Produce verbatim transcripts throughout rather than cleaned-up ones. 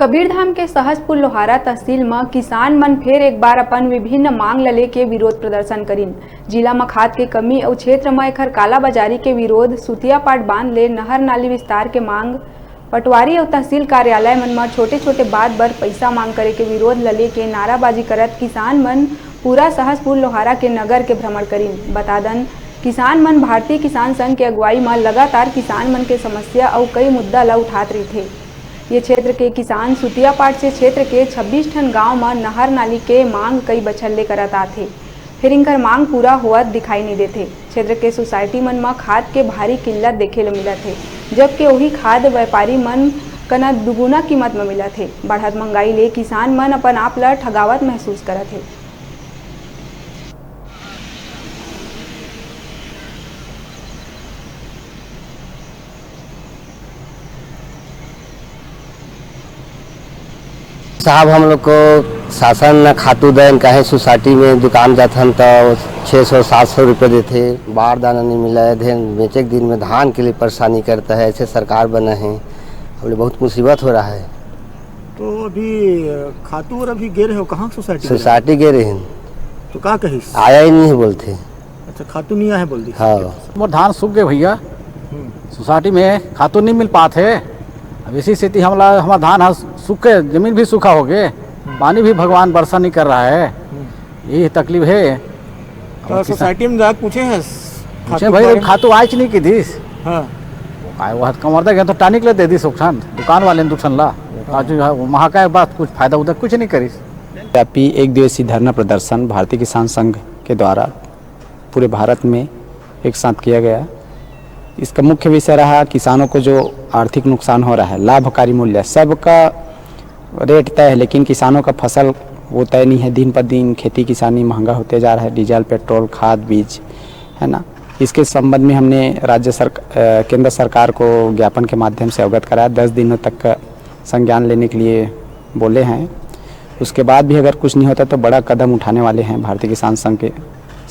कबीरधाम के सहसपुर लोहारा तहसील म किसान मन फेर एक बार अपन विभिन्न मांग ल लेके विरोध प्रदर्शन करिन। जिला म खाद के कमी अउ क्षेत्र म एखर कालाबाजारी के विरोध, सुतियापाट बांध ले नहर नाली विस्तार के मांग, पटवारी अउ तहसील कार्यालय मन म छोटे-छोटे बात बर पइसा मांग करे के विरोध ल लेके नाराबाजी करत किसान मन पूरा सहसपुर लोहारा के नगर के भ्रमण करिन। बता दन, किसान मन भारतीय किसान संघ के अगुवाई म लगातार किसान मन के समस्या अउ कई मुद्दा ल उठात रहिथे। ये क्षेत्र के किसान सुतियापाट से क्षेत्र के छब्बीस ठन गांव म नहर नाली के मांग कई बछर ले करत आथे, फेर इनकर मांग पूरा होवत दिखाई नइ देथे। क्षेत्र के सोसाइटी मन म खाद के भारी किल्लत देखे ल मिलत हे, जबकि ओही खाद व्यापारी मन कना दुगुना कीमत म मिलत हे। बढ़त महंगाई ले किसान मन अपन आप ल ठगावत महसूस करत हे। साहब, हम लोग को शासन न खातू देन, काहे सोसाइटी में दुकान जाथन तो छः सौ सात सौ रुपये देथे, बार दाना नहीं मिला है, धेन बेचे के दिन में धान के लिए परेशानी करता है। ऐसे सरकार बना है, हम लोग बहुत मुसीबत हो रहा है। तो अभी, अ, खातू और अभी गे रहे हो कहाँ सोसाइटी के लिए? सोसाइटी गे रहे हैं। तो का कहिस? आया ही नहीं है बोलते। अच्छा, खातू नहीं आया है बोल दी। हाँ। मोर धान सूख गए भैया, हम्म। सोसाइटी में खातू नहीं मिल पात है। अब इसी स्थिति हमला, हमारा धान है सूख के, जमीन भी सूखा हो गए, हम्म। पानी भी भगवान वर्षा नहीं कर रहा है, हम्म। यही तकलीफ है। तो अब किसान सोसाइटी में जाके पूछे हैं पूछे खातू के भाई, बारे में? खातू आइच नहीं की दिस। हाँ। काय वह कमरदा गए तो टानिक ले दे दिस ओखन, दुकान वाले ने दुठन ला। वो काजू है, वो महाकाय बात कुछ फायदा उधर कुछ नहीं करिस। व्यापी एक दिवसीय धरना प्रदर्शन भारतीय किसान संघ के द्वारा पूरे भारत में एक साथ किया गया। इसका मुख्य विषय रहा किसानों को जो आर्थिक नुकसान हो रहा है, लाभकारी मूल्य, सबका रेट तय है, लेकिन किसानों का फसल वो तय नहीं है। दिन पर दिन खेती किसानी महंगा होते जा रहा है, डीजल, पेट्रोल, खाद, बीज, है ना। इसके संबंध में हमने राज्य सरक-, अ, केंद्र सरकार को ज्ञापन के माध्यम से अवगत कराया। दस दिनों तक का संज्ञान लेने के लिए बोले हैं। उसके बाद भी अगर कुछ नहीं होता तो बड़ा कदम उठाने वाले हैं भारतीय किसान संघ के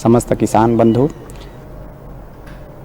समस्त किसान बंधु।